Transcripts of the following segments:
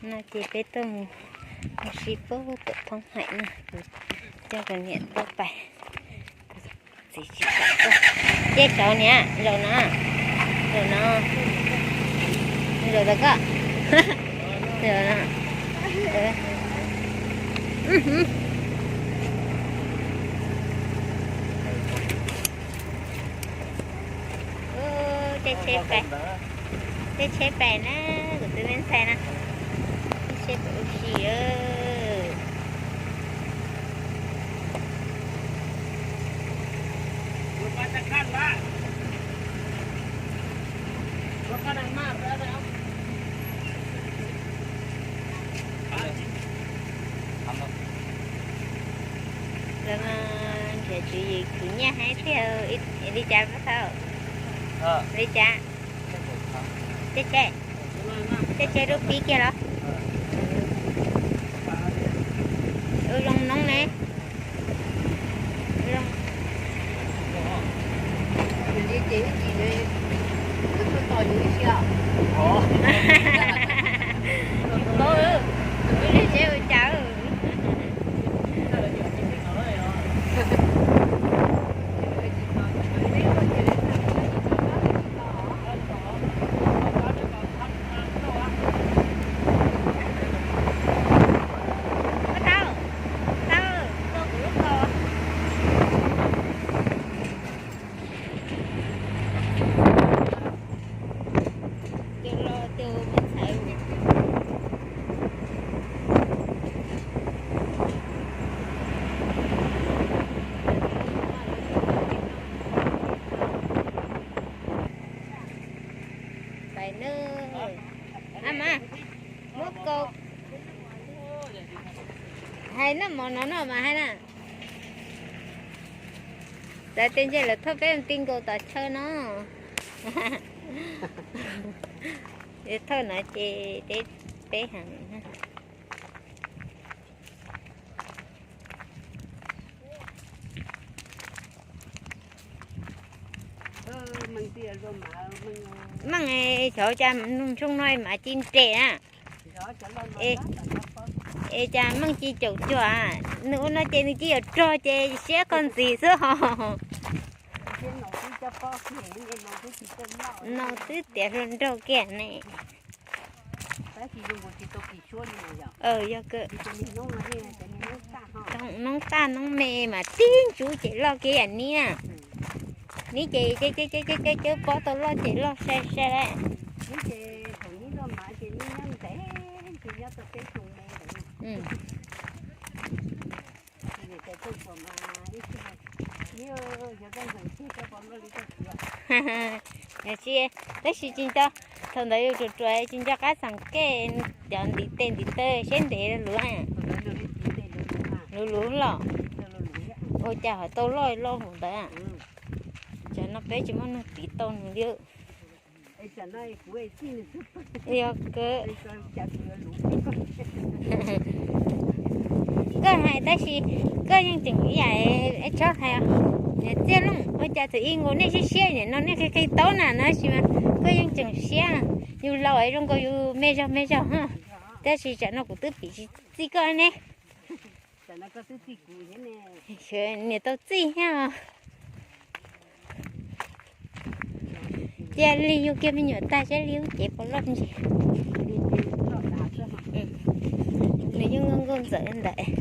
No ces peb tuaj mus ua si puag tom thoob haim no, kuv coj kuv niam tuaj pais, kuv txiv tsis kam tuaj. Ces saud niam, zaum no, zaum no, zaum tau koj, zaum no. Caij tsheb pais, caij tsheb pais na, kuv tus me ntxhais na, caij tsheb pais ua si. Lawv mas nrhiav tswv yim khwv nyiaj heev tiag li cas pab thawj? Li cas? Caij tsheb, caij tsheb lub pib kiag los? Ua zoo noob ne. Pais nawb. A mas, muab kaus. Hais noj mov no noj mas hais na. Txawm tej ntsej lawv thauj peb mus ti nkaus tom chaw no. Thauj no ces peb heev. Meej, xyov cas nroog no mas ci nres na. Es cas meej ci caum cuag, nws ua no ces nws ci yuav rog ces siab koj ntxiv xwb hos. No twb tiav hluas nraug kiag ne. Yog kawg, noob taj noob me mas tib ntsub ces loj kiag yam niab. Nib ces cawb cawb pob tau loj ces loj sai sai lawm. Tab sis tsis nco, thaum ntawd yus ruam ruam tsis nco qab txeem kej, cov ntiv tes ntiv taw siab ntev luv luv los. Ua cas ho tau loj loj mus ntawd. Tsam no peb tsis muaj neeg tiv tau nws li. Yog kawg. Koj hais tab sis koj yeej tseem ib yam tshab hais. Niam Txiaj Looj, ua cas thaum ub nkaus nej siab siab, nim no nej qi qi taub na no sis mas koj yeej tseem siab. Yus laus zoo nkaus yus me zog me zog, tab sis tsam no kuv twb piv txij koj ne. Niam tau txij thiab. Cia li yug kiag me nyuam tag seb li lub cev puas loj ntsis. Nws yeej nkauj nkauj ntxawm ntawm.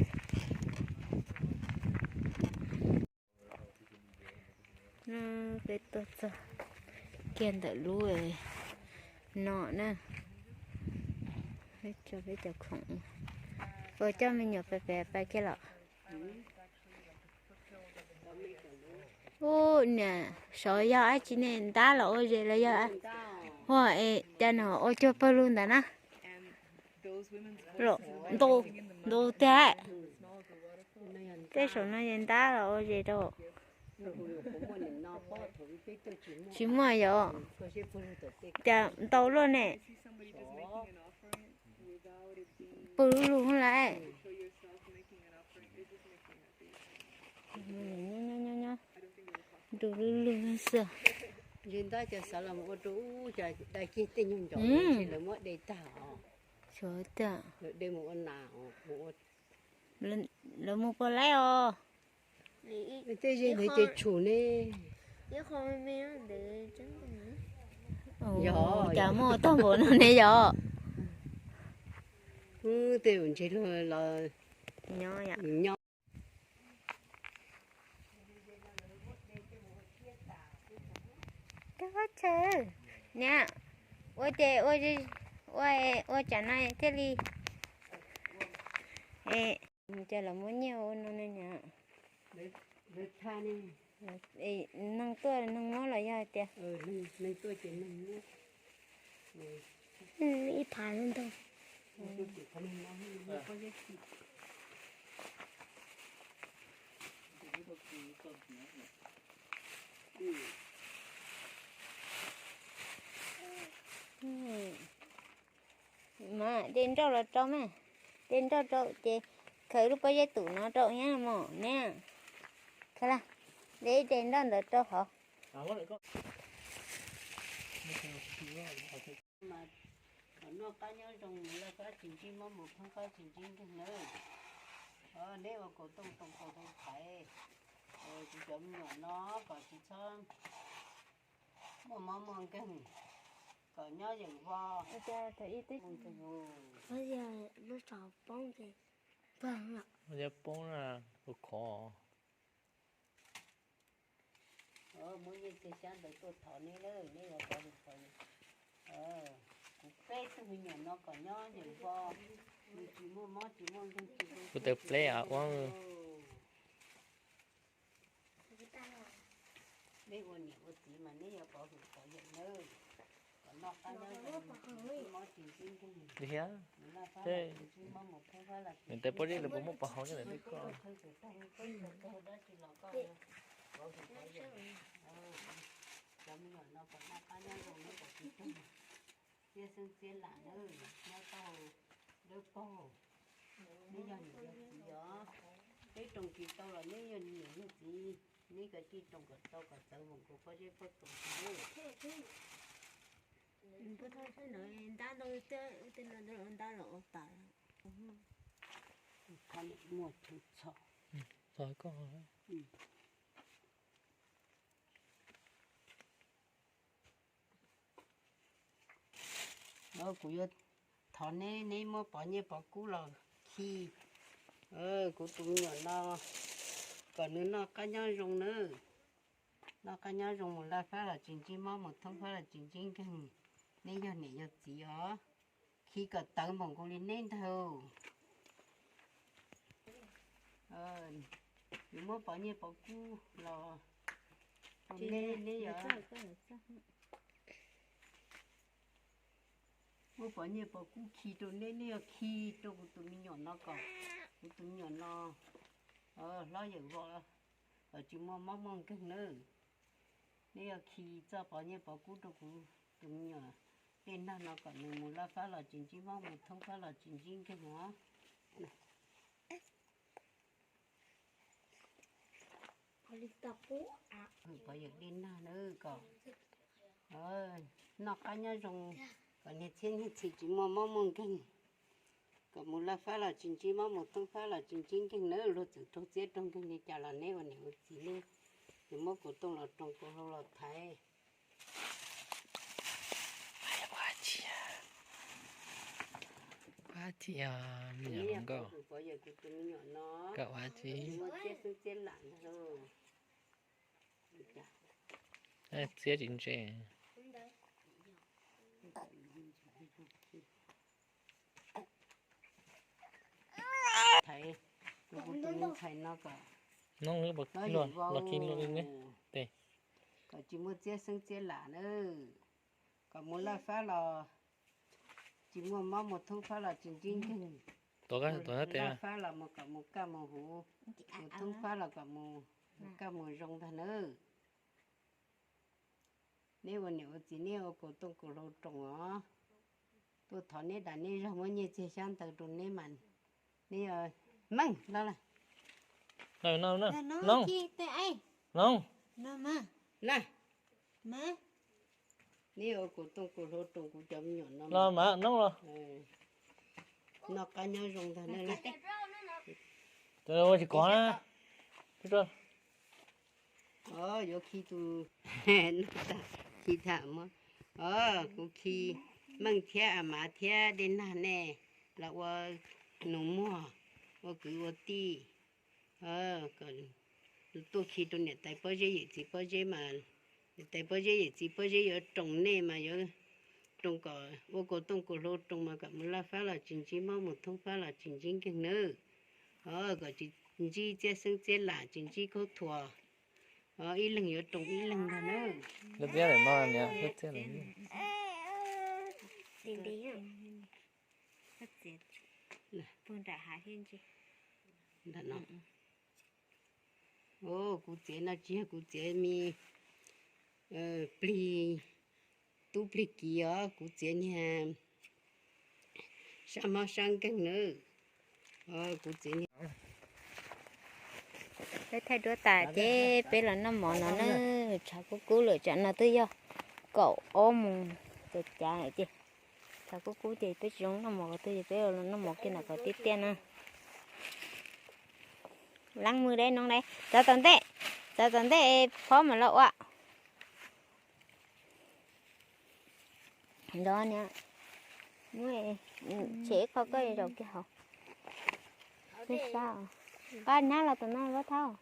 Peb tuaj txog kiag ntawm lub no na. Peb cov khoom, puas coj me nyuam pais pais pais kiag los? Ub, niam, saud yog dab tsi ne, ntab los ua zes los yog? Ua, cas no ua cuag pawg lug ntawd na. Ntau tiag. Tej saum no yog ntab los ua zes rau. Tsis muaj yom? Cas ntau luaj ne. Pw lug lug lawm. Nrug lug lug xwb. Tab cov xav los ua rau ub, cov dai kiag tej nyuag ncov lawv muab de tag os. Lawv mus poj laib os. Tej ze ntawd ces tshum ne. Yog cas muaj tag npaum no ne yog. Tej ntses los nyob. Kab tsawg niam, ua ces ua tsam no thiaj li, ces los muab nyiaj ua no ne niam. Neeg tuaj neeg muab los yog hais tias ib phav ntag. Mas de nroj los rau mas, de nroj rau ces khaws lub pob zeb tus no rau nyab mos ne. Khaws la, de ib de nroj ntawd rau hauv. Mas kom noj qab nyob zoo, mus laj fab tsis ntsib mob, mus thoob fab tsis ntsib nkeeg nawb. Neb ua kaus tooj toom kaus hlau thaiv kuv cov me nyuam no kom tsis txhob muaj mob muaj nkeeg, kom nyob yeem vog. Lub tsho poob ces, poob na, ua khov. Muab nyiaj txiag xyab ntawd tuaj thov neb lawm, neb yuav pov hwm pov yawm. Kuv peb tug me nyuam no kom nyob yeem vog, nws tsis muaj mob tsis muaj nkeeg tsis zoo. Kuv tawv pleb ua. Neb ua niam ua txiv mas neb yuav pov hwm pov yawm nawb. Kom noj qab nyob zoo, tsis mob tsis nkeeg, mus laj fab los tsis ntsib mob, mus thoob fab los tsis ntsib nkeeg. Nws tawv pob zeb lawv puas muab pov hauv nyob ntawm tej ko? Dab tsi los koj pov hwm pov yawm. Cov me nyuam no kom noj qab nyob zoo, neb kom tsis txhob txiab xeeb txiab lam nawb, nyob tau dawb paug. Neb yog niam yog txiv os, peb roos tsis tau los neb yog niam yog txiv, neb kom tij roos kom tau kom txawv voos kaus pob zeb pob txoos nawb. Ntab ntau tej no ntab los ua tas. Muaj txhua txhom. Kuv yuav thov neb, neb muab pov nyiaj pov kub los khi kuv tus me nyuam no kom nws noj qab nyob zoo nawb. Noj qab nyob zoo, mus laj fab los tsis ntsib mob, mus thoob fab los tsis ntsib nkeeg. Neb yog niam yog txiv os, khi kom tawv npaum nkaus li neb ntag. Yuav muab pov nyiaj pov kub los rau neb, neb yog muab pov nyiaj pov kub khi rau neb, neb yog khi rau kuv tus me nyuam no kom kuv tus me nyuam no hlob yeem vog, kom tsis muaj mob muaj nkeeg nawb. Neb yog khi txoj pov nyiaj pov kub rau kuv tus me nyuam dej nag no kom nws mus laj fab los tsis ntsib mob, mus thoob fab los tsis ntsib nkeeg os. Pov yawm dej nag nawb, kom noj qab nyob zoo, kom niag txhiab niag txhis tsis muaj mob muaj nkeeg, kom mus laj fab los tsis ntsib mob, mus thoob fab los tsis ntsib nkeeg nawb. Luag txawm raug txiab raug nkeeg li cas los neb ua niam ua txiv neb yuav muab kaus tooj los roos kaus hlau los thaiv. Ua txiv, me nyuam nkauj, koj ua txiv. Txiab tsis ntse. Thaiv rau kuv tus me ntxhais no kom noj yeem vau, kom tsis muaj txiab xeeb txiab lam nawb, kom mus laj fab los tsis muaj mob, mus thoob fab los tsis ntsib nkeeg. Mus laj fab los mus kom mus kaj mus huv, mus thoob fab los kom mus kaj mus zoo ntag nawb. Neb ua niam ua txiv neb ua kaus tooj kaus hlau roos os. Tuaj thov neb dag neb zog muab nyiaj txiag xyab ntawv rau neb mas neb meej no lawm. Neb ua kaus tooj kaus hlau roos kuv cov me nyuam no los mas neb los. Noj qab nyob zoo ntag na. Ua tsis kov na. Yuav khi tus, khi tham muab, kuv khi Meej thiab A Mav thiab Dej Nag nej los ua nus muag, ua kwv ua tij, kom tuaj khi rau niam tais pob zeb yawm txiv pob zeb mas, niam tais pob zeb yawm txiv pob zeb yuav roos nej mas yuav roos kom ua kuas tooj kuas hlau roos mas kom mus laj fab los tsis ntsib mob, mus thoob fab los tsis ntsib nkeeg nawb. Kom tsis ntsib txiab xeeb txiab lam, tsis ntsib khaub thuas. Ib leeg yuav roos ib leeg ntag nawb. Kuv txiav no tsis yog kuv txiav me plig, tub plig kiv os, kuv txiav niag sab mob sab nkeeg nawb. Kuv txiav niag. Peb thaij duab tas ces peb los noj mov no na. Tshav kub kub lawm, tsam no twb yog kaum ob moos cav cav lawm ces tshav kub kub ces peb tsis zoo noj mov ko twg, peb los noj mov kiag ntawm ko tiaj tiaj na. Leej mwg deb no deb, txav tom ntej, txav tom ntej phob mam los ua. Nrog niam, muab tshem ib qho koj zaum kiag hauv. Sab, qab nyab los tom no, Vaj Thauj.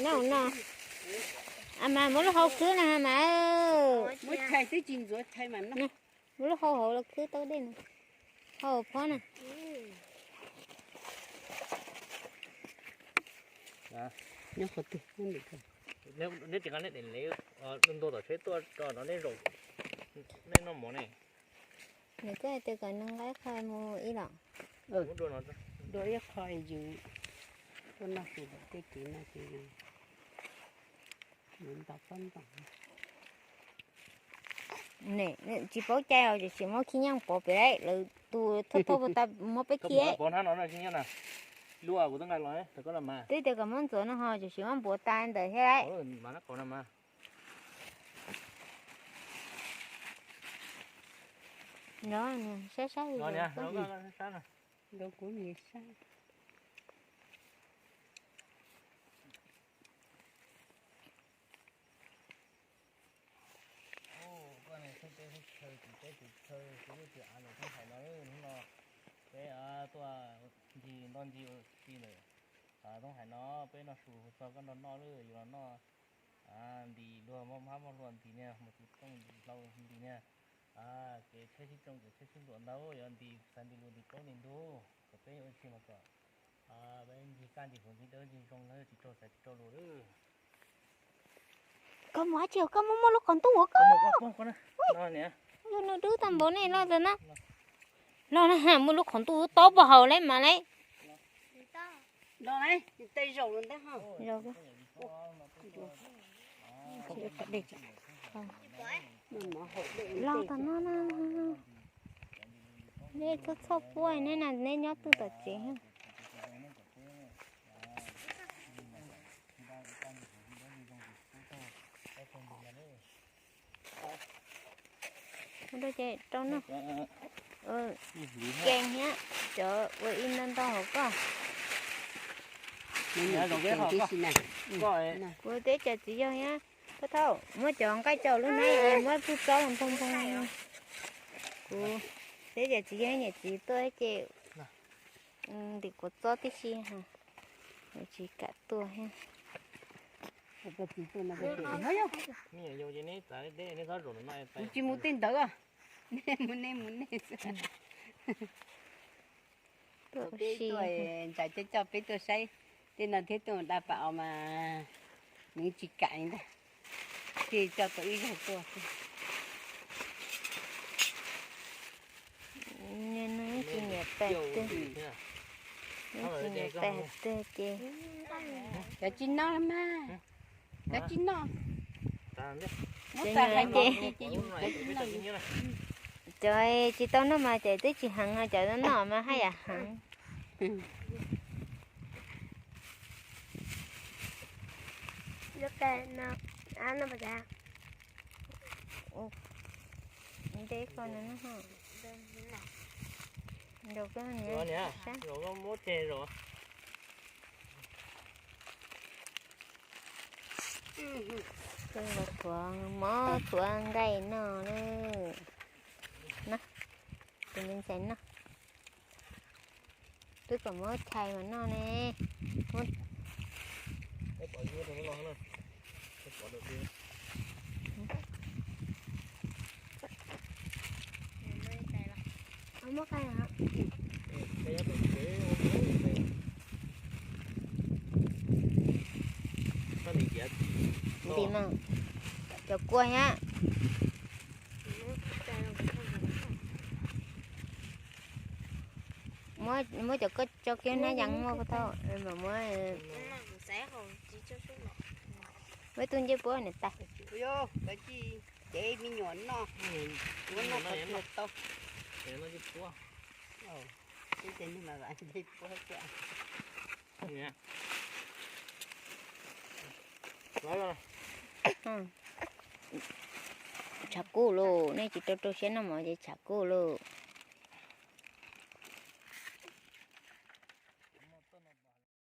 Nyob no, mas muab lub hau khwb na mas. Muab lub hau hauv los khwb tau dej na, hau phob na. Neb tias neb daim lev ntuag tom tsheb tuaj tso no neb zaum, neb noj mov ne. Nws twb hais tias kom nws nqa ib qho mus ib los. Dua ib qho yus tuaj noj su tom tej kev no ces nws nto pob ntoos. Tsis paub cai os, tiam sis muab khib nyiaj pov pem lawm, tus thauj thauj puas tas muab peb khib. Twb tias kom muab ntxuav no ho, tiam sis muab npuav tas ntawd thiab. Saib saib. Koj niag txheeb teb txheeb chaw, tus teb tus chaw, kuv lub txiv av ntawm Thoob Hais no, hnub no peb tuaj ncig nto ncig ua si ntawm Thoob Hais no, peb noj su txog koj nrog noj lawm, yus los noj ntis luag maj mab moj hlua ntis niag, mus tus rooj ntis hlau ntis niag, kev tsheb sib rooj kev tsheb sib hlua ntau, yuav ntis xav ntis lus ntis plaub ntis ntug, kom peb ua si mas kom peb ncig kaj ncig huv ncig dawb ncig zoo, tsis raug xav tsis raug lus lawm. Koj mus dab tsi, koj muaj muaj lub qhov ntuj ua koj. Yog nws dub tag npaum ne, los ntawm na. Los na, muaj lub qhov ntuj tob pog haus lawm mas lawm. Los tag no na. Neb txhob txhob puab neb na, neb nyob twj tom tsev. Ua rau ces rau noj. Keej thiab, cov ua ib ntau ntau hauv koj. Kuv teb cov txiv yawg thiab, Thauj, muab cov nqaij coj lub hnab es muab pug txob nphoo nphoo. Kuv teb cov txiv yawg niam txiv tuaj ces ntim quav txob tib si, tsis kam tuaj thiab. Kuv tsis mus tej ntawd, nej mus nej mus nej. Peb tuaj, ntsais coj coj peb tuaj saib tej no thiab tuaj da pas os mas nws tsis kam li ntag, thiaj coj tau ib zaug tuaj. Nws tsis nyiam pem twg, nws tsis nyiam pem twg ces. Cov tsis noj mas, cov tsis noj. Muab tas hais ces, cov tsis tau noj mas ces twb tsis heev, cov noj mas haj yam heev. Ntev koj no. Niam, muab tseg zos. Thuav mob thuav nqaij noj na. Tus me ntxhais noj. Twb kom muab chais mas noj ne. Nti mas, cov kua thiab. Muab cov koj tso kiag hnab yees muaj puas tau, mam muab. Muab ib tug ncej puab niam tais. Cev me nyuam noj, muab noj qhov twg tau. Tshav kub lauj, nej tsis rau rau siab noj mov ces tshav kub lauj.